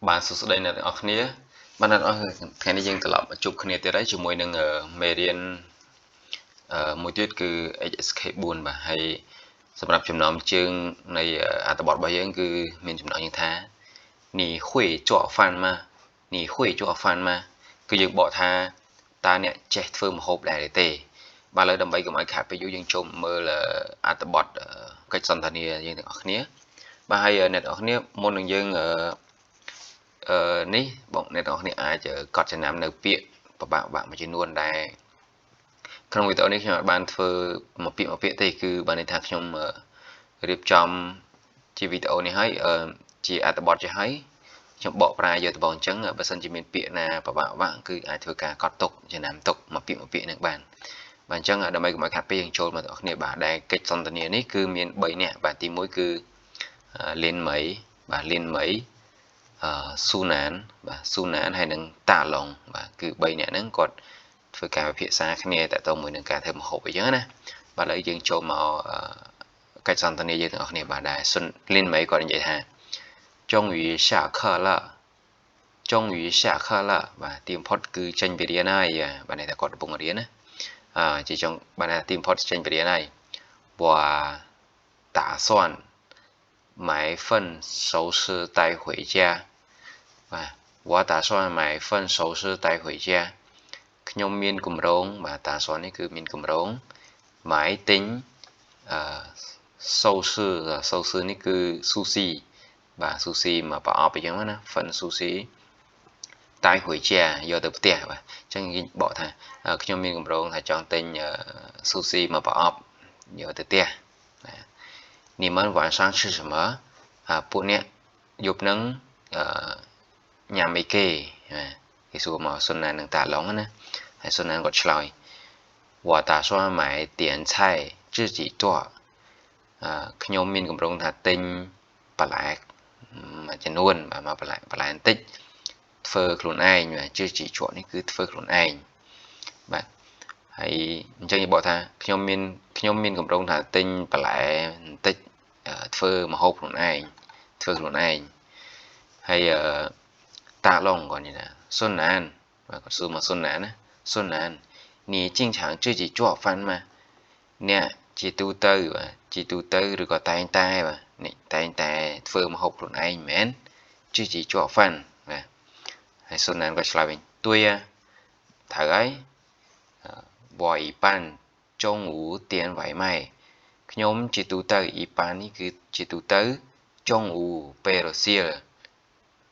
បាទសួស្តីអ្នកទាំងអស់គ្នាបាទអ្នកទាំងអស់ថ្ងៃនេះយើងត្រឡប់មកជួបគ្នាទៀតហើយជាមួយនឹងមេរៀនមួយទៀតគឺ HSK 4បាទហើយសម្រាប់ចំណងជើងនៃអត្ថបទរបស់យើងគឺមានចំណងជើងថា你会做饭吗你会做饭吗គឺយើងបកថាតើអ្នកចេះធ្វើម្ហូបដែរទេបាទឥឡូវដើម្បីកុំឲ្យខាតពេលយូរយើងចូលមើលអត្ថបទកិច្ចសន្ទនាយើងទាំងអស់គ្នាបាទហើយអ្នកទាំងអស់គ្នាមុននឹងយើងអឺនេះបងអ្នកទាំងអស់គ្នាអាចកត់ចំណាំនៅពាក្យពិបាកៗមួយចំនួនដែលក្នុងវីដេអូនេះខ្ញុំអាចបានធ្វើមួយពាក្យមួយពាក្យទេគឺបានន័យថាខ្ញុំរៀបចំជាវីដេអូនេះហើយជាអត្ថបទជាហើយខ្ញុំបកប្រែយកទៅបងអញ្ចឹងបើសិនជាមានពាក្យណាពិបាកៗគឺអាចធ្វើការកត់ទុកចំណាំទុកមួយពាក្យមួយពាក្យនឹងបានបាទអញ្ចឹងដើម្បីកុំឲ្យខាត់ពេកយើងចូលមកទាំងអស់គ្នាបាទដែលកិច្ចសន្ទនានេះគឺមាន3នាក់បាទទី1គឺលៀនមីបាទលៀនមីអឺស៊ូណានបាទស៊ូណានហើយនឹងតាឡុងបាទគឺ3នាក់ហ្នឹងគាត់ធ្វើការពិភាក្សាគ្នាតទៅមួយនឹងការធ្វើម្ហូបអីចឹងណាបាទឥឡូវយើងចូលមកកិច្ចសន្ទនាយើងទាំងអស់គ្នាបាទដែលស៊ុនលីនមីគាត់និយាយថា终于下课了终于下课了បាទទីបំផុតគឺចេញពីរៀនហើយបាទនេះថាគាត់កំពុងរៀនណាអឺជាចុងបាទទីបំផុតចេញពីរៀនហើយ我打算买份寿司带回家បាទ我打算买份寿司带回家ខ្ញុំមានគម្រោងបាទ打算នេះគឺមានគម្រោង买ទិញអឺ寿司寿司នេះគឺស៊ូស៊ីបាទស៊ូស៊ីមកប្រអប់អញ្ចឹងណា份寿司帶回家យកទៅផ្ទះបាទអញ្ចឹងគេបកថាខ្ញុំមានគម្រោងថាចង់ទិញស៊ូស៊ីមកប្រអប់យកទៅផ្ទះបាទ你们晚上吃什么អាពួកអ្នកយប់ហ្នឹងអឺញ៉ាំអីគេបាទគេសួរមកសុនណាននឹងតាឡុងណាហើយសុនណានគាត់ឆ្លើយ我打算买点菜自己做អឺខ្ញុំមានគម្រោងថាទិញបន្លែមួយចំនួនបាទមកបន្លែបន្លែបន្តិចធ្វើខ្លួនឯងបាទ自己做នេះគឺធ្វើខ្លួនឯងបាទហើយអញ្ចឹងគេបកថាខ្ញុំមានខ្ញុំមានគម្រោងថាទិញបន្លែបន្តិចធ្វើម្ហូបខ្លួនឯងធ្វើខ្លួនឯងហើយ大龙គាត់និយាយថាសុនណានបាទគាត់សួរមកសុនណានណាសុនណាន你经常自己做饭吗អ្នកជាទូទៅបាទជាទូទៅឬក៏តែងតែបាទនេះតែងតែធ្វើម្ហូបខ្លួនឯងមែន自己做饭បាទហើយសុនណានក៏ឆ្លើយវិញ对呀ត្រូវហើយ我一般中午点外卖ខ្ញុំជាទូទៅ一般នេះគឺជាទូទៅ中午ពេលរសៀល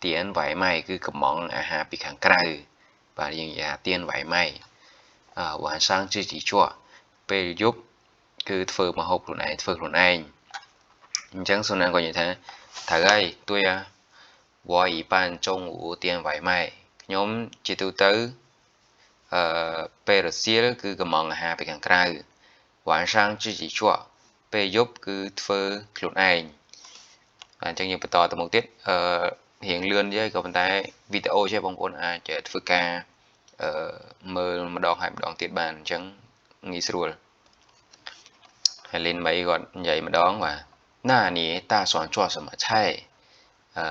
点外卖គឺកំងអាហារពីខាងក្រៅបាទយើងនិយាយថា点外卖អឺ晚上自己做ពេលយប់គឺធ្វើម្ហូបខ្លួនឯងធ្វើខ្លួនឯងអញ្ចឹងសុនណានក៏និយាយថាត្រូវហើយ对呀我一般中午点外卖ខ្ញុំជាទូទៅអឺពេលរសៀលគឺកំងអាហារពីខាងក្រៅ晚上自己做ពេលយប់គឺធ្វើខ្លួនឯងបាទអញ្ចឹងយើងបន្តទៅមុខទៀតអឺរៀងលឿនយីក៏ប៉ុន្តែវីដេអូចេះបងប្អូនអាចធ្វើការអឺមើលម្ដងហើយម្ដងទៀតបានអញ្ចឹងងាយស្រួលហើយលីនមីគាត់និយាយម្ដងបាទ那你打算做什么菜អឺ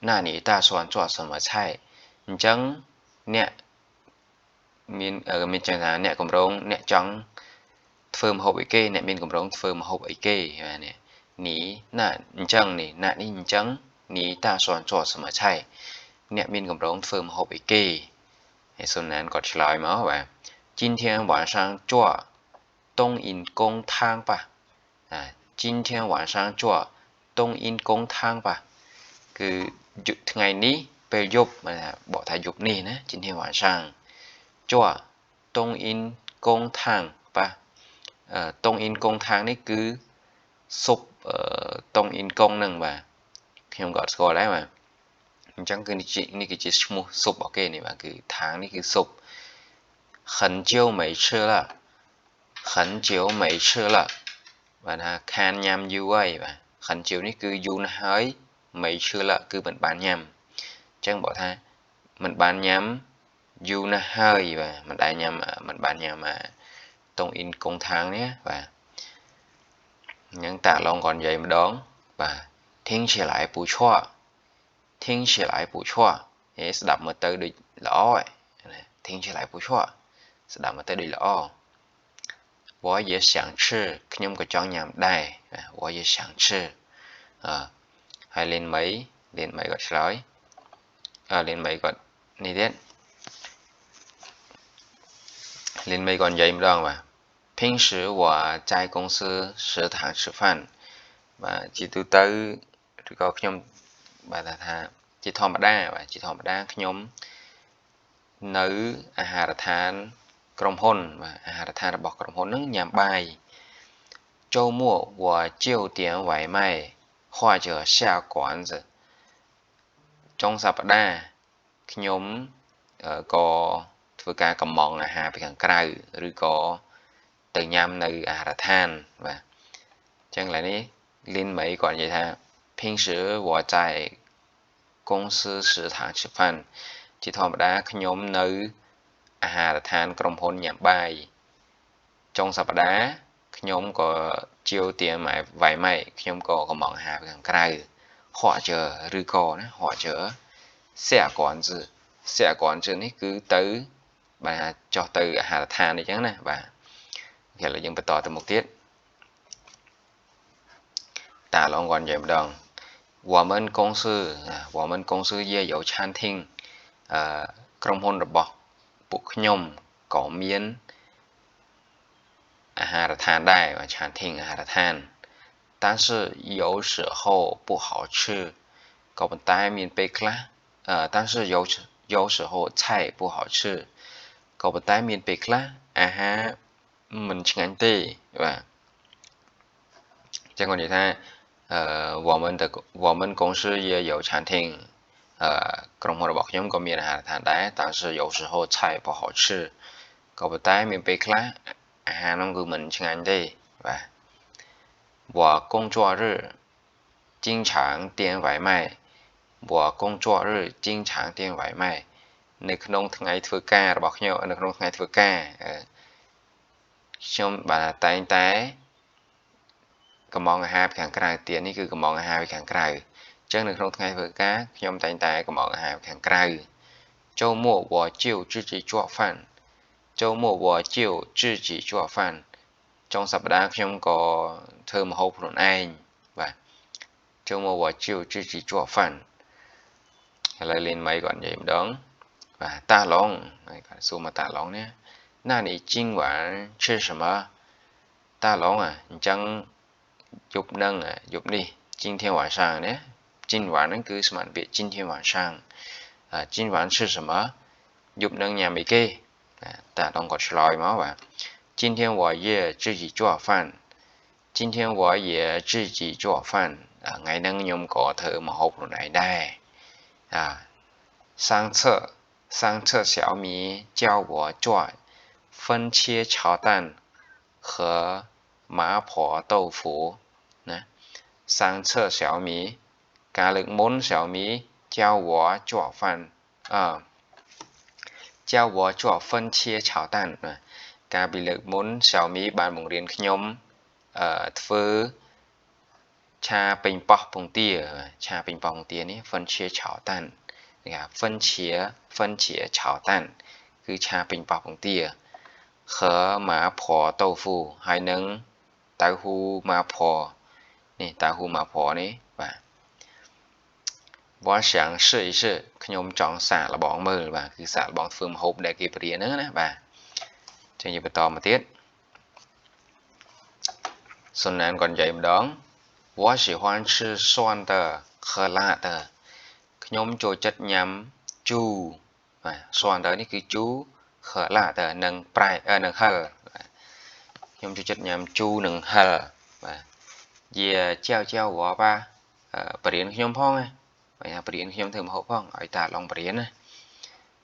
那你打算做什么菜អញ្ចឹងអ្នកមានមានចឹងថាអ្នកកម្រងអ្នកចង់ធ្វើម្ហូបអីគេអ្នកមានកម្រងធ្វើម្ហូបអីគេបាទនេះ你那អញ្ចឹងនេះ那នេះអញ្ចឹង你打算做什么菜អ្នកមានកម្រងធ្វើម្ហូបអីគេហើយសុនណានគាត់ឆ្លើយមកបាទ今天晚上做冬阴功汤吧អា今天晚上做冬阴功汤吧គឺថ្ងៃនេះពេលយប់បាទបកថាយប់នេះណា今天晚上做冬阴功汤吧冬阴功汤នេះគឺស៊ុបតុងអ៊ីនកុងហ្នឹងបាទខ្ញុំក៏អត់ស្គាល់ដែរបាទអញ្ចឹងគឺនេះគឺជាឈ្មោះស៊ុបរបស់គេនេះបាទគឺ汤នេះគឺស៊ុប很久没吃了很久没吃了បាទថាខានញ៉ាំយូរហើយបាទ很久នេះគឺយូរណាស់ហើយ没吃了គឺមិនបានញ៉ាំអញ្ចឹងបកថាមិនបានញ៉ាំយូរណាស់ហើយបាទមិនដែលញ៉ាំមិនបានញ៉ាំអាតុងអ៊ីនកុង汤នេះបាទអញ្ចឹងតាឡងគាត់និយាយម្ដងបាទ听起来不错听听起来不错ហេស្ដាប់មើលទៅដូចល្អណា听起来不错ស្ដាប់មើលទៅដូចល្អ我也想吃ខ្ញុំក៏ចង់ញ៉ាំដែរ我也想吃អហើយលេនមីលេនមីគាត់ឆ្លើយអលេនមីគាត់នេះទៀតលេនមីគាត់និយាយម្ដងបាទ平时我在公司食堂吃饭បាទជាទូទៅឬក៏ខ្ញុំបាទថាជាធម្មតាបាទជាធម្មតាខ្ញុំនៅអាហារដ្ឋានក្រុមហ៊ុនបាទអាហារដ្ឋានរបស់ក្រុមហ៊ុនហ្នឹងញ៉ាំបាយ周末我就点外卖或者下馆子ចុងសប្តាហ៍ខ្ញុំក៏ធ្វើការកំងអាហារពីខាងក្រៅឬក៏ទៅញ៉ាំនៅអាហារដ្ឋានបាទអញ្ចឹងឡើយនេះលីនមីគាត់និយាយថា平时我在公司食堂吃饭ជាធម្មតាខ្ញុំនៅអាហារដ្ឋានក្រុមហ៊ុនញ៉ាំបាយចុងសប្តាហ៍ខ្ញុំក៏ជាវទៀម៉ែវ៉ៃម៉ៃខ្ញុំក៏កំងអាហារពីខាងក្រៅ或者ឬក៏ណា或者下馆子下馆子នេះគឺទៅបាទចុះទៅអាហារដ្ឋានអញ្ចឹងណាបាទអូខេឥឡូវយើងបន្តទៅមុខទៀតតាឡងគាត់និយាយម្ដង我们公司我们公司也有餐厅អឺក្រុមហ៊ុនរបស់ពួកខ្ញុំក៏មានអាហារដ្ឋានដែរបាទ餐厅អាហារដ្ឋាន但是有时候不好吃ក៏ប៉ុន្តែមានពេលខ្លះ但是有时候菜不好吃ក៏ប៉ុន្តែមានពេលខ្លះអាហារមិនឆ្ងាញ់ទេបាទចឹងគាត់និយាយថា我们公司也有餐厅ក្រុមហ៊ុនរបស់ខ្ញុំក៏មានអាហារដ្ឋានដែរ但是有时候菜不好吃ក៏ប៉ុន្តែមានពេលខ្លះអាហារនោះគឺមិនឆ្ងាញ់ទេបាទ我工作日经常点外卖我工作日经常点外卖នៅក្នុងថ្ងៃធ្វើការរបស់ខ្ញុំនៅក្នុងថ្ងៃធ្វើការខ្ញុំបាទតែងតែកំងអាហារពីខាងក្រៅទៀតនេះគឺកំងអាហារពីខាងក្រៅអញ្ចឹងនៅក្នុងថ្ងៃធ្វើការខ្ញុំតែងតែកំងអាហារពីខាងក្រៅ周末我就自己做饭周末我就自己做饭ចុងសប្តាហ៍ខ្ញុំក៏ធ្វើម្ហូបខ្លួនឯងបាទ周末我就自己做饭ឥឡូវលេនមីគាត់និយាយម្ដងបាទតាឡុងហើយគាត់សួរមកតាឡុងនេះ那你今晚吃什么តាឡុងអញ្ចឹងយប់នឹងយប់នេះ今天晚上呢今晚ហ្នឹងគឺស្មានពាក្យ今天晚上今晚吃什么យប់នឹងញ៉ាំអីគេតាឡុងគាត់ឆ្លើយមកបាទ今天我也自己做饭今天我也自己做饭ថ្ងៃហ្នឹងខ្ញុំក៏ធ្វើម្ហូបខ្លួនឯងដែរ上次上次小米教我做番茄炒蛋和麻婆豆腐ណា上次小米កាលលើកមុន小米教我做饭教我做番茄炒蛋ណាកាលពីលើកមុន小米បានបង្រៀនខ្ញុំធ្វើឆាប៉េងប៉ោះពងទាឆាប៉េងប៉ោះពងទានេះ番茄炒蛋គេថា番茄番茄炒蛋គឺឆាប៉េងប៉ោះពងទា和麻婆豆腐ហើយនឹងតៅហ៊ូ麻婆នេះតៅហ៊ូ麻婆នេះបាទ我想试一试ខ្ញុំចង់សាកល្បងមើលបាទគឺសាកល្បងធ្វើម្ហូបដែលគេបរៀនហ្នឹងណាបាទចឹងយើងបន្តមកទៀតសុនណានគាត់និយាយម្ដង我喜欢吃酸的和辣的ខ្ញុំចូលចិត្តញ៉ាំជូរបាទ酸的នេះគឺជូរ和辣的និងប្រៃនិងហឹរបាទខ្ញុំចូលចិត្តញ៉ាំជូរនិងហឹរបាទ也教教我吧បរៀនខ្ញុំផងណាបាទថាបរៀនខ្ញុំធ្វើម្ហូបផងឲ្យតាឡងបរៀនណា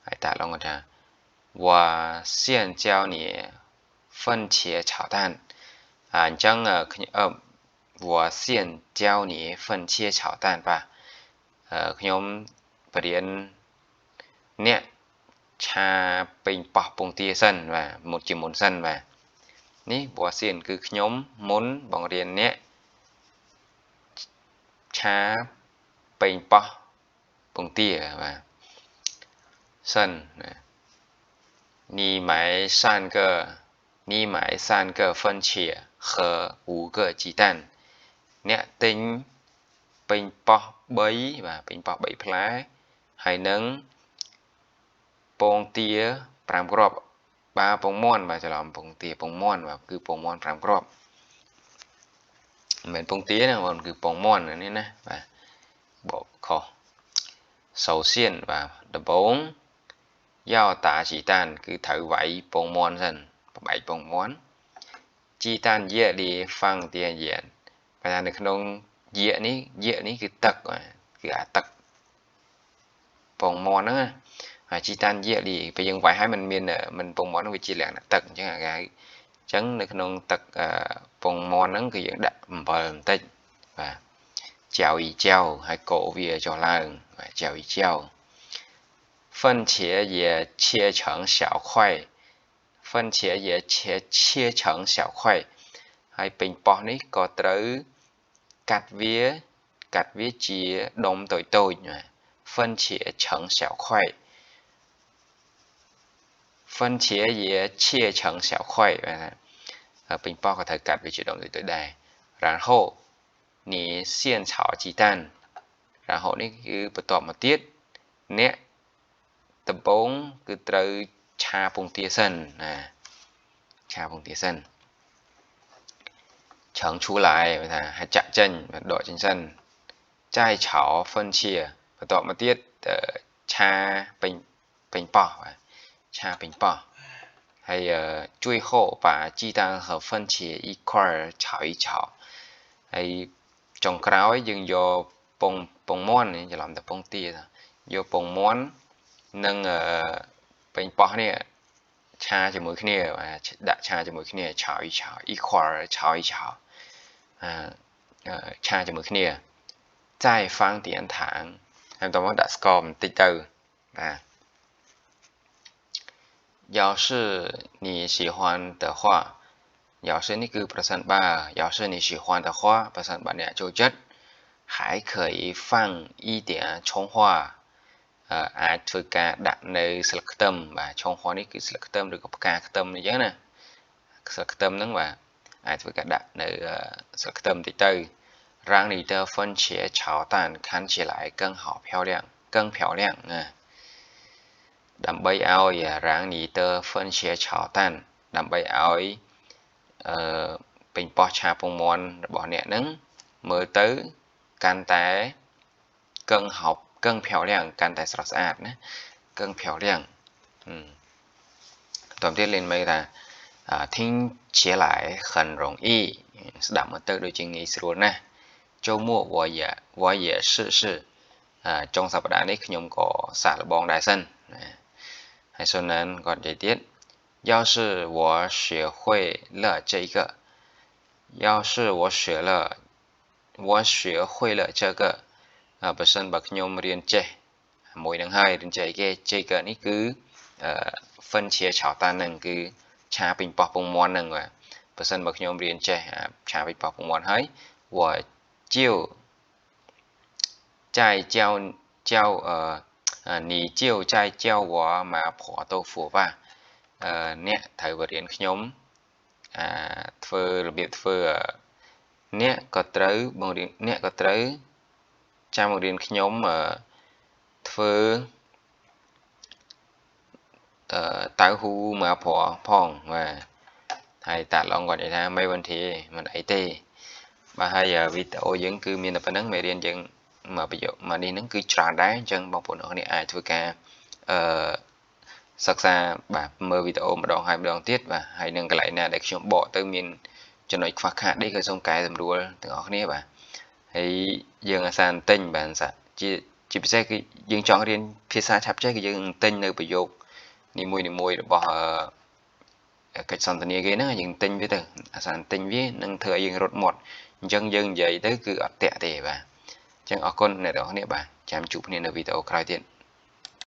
ឲ្យតាឡងគាត់ថា我先教你番茄炒蛋អញ្ចឹងខ្ញុំ我先教你番茄炒蛋吧ខ្ញុំបរៀនអ្នកឆាប៉េងប៉ោះពងទាសិនបាទមុតជាមុនសិនបាទនេះ我先គឺខ្ញុំមុនបង្រៀនអ្នកឆាប៉េងប៉ោះ ពងទាបាទសិនណា你买三个你买三个番茄和五个鸡蛋អ្នកទិញប៉េងប៉ោះ3បាទប៉េងប៉ោះ3ផ្លែហើយនឹងពងទា5គ្រាប់បាទពងមាន់បាទច្រឡំពងទាពងមាន់បាទគឺពងមាន់5គ្រាប់មិនមែនពងទាណាបងគឺពងមាន់នេះណាបាទបកខុស首先បាទដំបូង要打鸡蛋គឺត្រូវវាយពងមាន់សិនបំបែកពងមាន់鸡蛋液里放点盐បាទនៅក្នុង液នេះ液នេះគឺទឹកបាទគឺអាទឹកពងមាន់ហ្នឹងណាហើយ鸡蛋液里ពេលយើងវាយហើយมันមានมันពងមាន់ហ្នឹងវាជាលក្ខណៈទឹកអញ្ចឹងអាគេអញ្ចឹងនៅក្នុងទឹកពងមាន់ហ្នឹងគឺយើងដាក់អំបិលបន្តិចបាទ搅一搅ហើយកូរវាចុះឡើងបាទ搅一搅番茄也切成小块番茄也切切成小块ហើយប៉េងប៉ោះនេះក៏ត្រូវកាត់វាកាត់វាជាដុំតូចតូចបាទ番茄成小块番茄也切成小块បាទប៉េងប៉ោះក៏ត្រូវកាត់វាជាដុំតូចតូចដែរ然后你先炒鸡蛋然后នេះគឺបន្ទាប់មកទៀតអ្នកដំបូងគឺត្រូវឆាពងទាសិនណាឆាពងទាសិន盛出来ថាឲ្យចាក់ចេញដកចេញសិន再炒番茄បន្ទាប់មកទៀតឆាប៉េងប៉េងប៉ោះបាទឆាប៉េងប៉ោះហើយ最后把鸡蛋和番茄一块炒一炒ហើយចុងក្រោយយើងយកពងពងមាន់ច្រឡំតែពងទាយកពងមាន់និងប៉េងប៉ោះនេះឆាជាមួយគ្នាបាទដាក់ឆាជាមួយគ្នា炒一炒一块炒一炒ឆាជាមួយគ្នា再放点糖ហើយបន្តមកដាក់ស្ករបន្តិចទៅបាទ要是你喜欢的话要是នេះគឺប្រសិនបើ要是你喜欢的话ប្រសិនបើអ្នកចូលចិត្ត还可以放一点葱花អាចធ្វើការដាក់នៅស្លឹកខ្ទឹមបាទឆុងហោះនេះគឺស្លឹកខ្ទឹមឬក៏ផ្កាខ្ទឹមអញ្ចឹងណាស្លឹកខ្ទឹមហ្នឹងបាទអាចធ្វើការដាក់នៅស្លឹកខ្ទឹមតិចទៅ让你的番茄炒蛋看起来更好漂亮更漂亮ណាដើម្បីឲ្យ让你的番茄炒蛋ដើម្បីឲ្យអឺប៉េងប៉ោះឆាពងមាន់របស់អ្នកហ្នឹងមើលទៅកាន់តែ更好更漂亮កាន់តែស្រស់ស្អាតណា更漂亮តទៅទៀតលេនមើលថា听起来很容易ស្ដាប់មើលទៅដូចជាងាយស្រួលណាស់周末我也试试ចុងសប្តាហ៍នេះខ្ញុំក៏សាកល្បងដែរសិនណាហើយសុនណានគាត់និយាយទៀត要是我学会了这个要是我学了我学会了这个បើសិនបើខ្ញុំរៀនចេះមួយនឹងហើយរៀនចេះគេចេះនេះគឺ番茄炒蛋ហ្នឹងគឺឆាប៉េងប៉ោះពងមាន់ហ្នឹងបាទបើសិនបើខ្ញុំរៀនចេះឆាប៉េងប៉ោះពងមាន់ហើយ我就再教教你就再教我麻婆豆腐吧អ្នកត្រូវបរៀនខ្ញុំអាធ្វើរបៀបធ្វើអ្នកក៏ត្រូវបង្រៀនអ្នកក៏ត្រូវចាំបង្រៀនខ្ញុំធ្វើអឺតៅហ៊ូ麻婆ផងបាទហើយតាឡងគាត់និយាយថា没问题មិនអីទេបាទហើយវីដេអូយើងគឺមានតែប៉ុណ្្នឹងមេរៀនយើងមកប្រយោគមកនេះហ្នឹងគឺច្រើនដែរអញ្ចឹងបងប្អូនអរគ្នាអាចធ្វើការអឺសិក្សាបាទមើលវីដេអូម្ដងហើយម្ដងទៀតបាទហើយនឹងកន្លែងណាដែលខ្ញុំបកទៅមានចំណុចខ្វះខាតនេះក៏សូមកែសម្រួលទាំងអស់គ្នាបាទហើយយើងអាសាទិញបាទជាជាពិសេសគឺយើងចង់រៀនភាសាឆាប់ចេះគឺយើងទិញនៅប្រយោគនីមួយនីមួយរបស់កិច្ចសន្ទនាគេហ្នឹងយើងទិញវាទៅអាសាទិញវានឹងធ្វើឲ្យយើងរត់មាត់អញ្ចឹងយើងនិយាយទៅគឺអត់តាក់ទេបាទអញ្ចឹងអរគុណអ្នកទាំងអស់គ្នាបាទចាំជួបគ្នានៅវីដេអូក្រោយទៀត។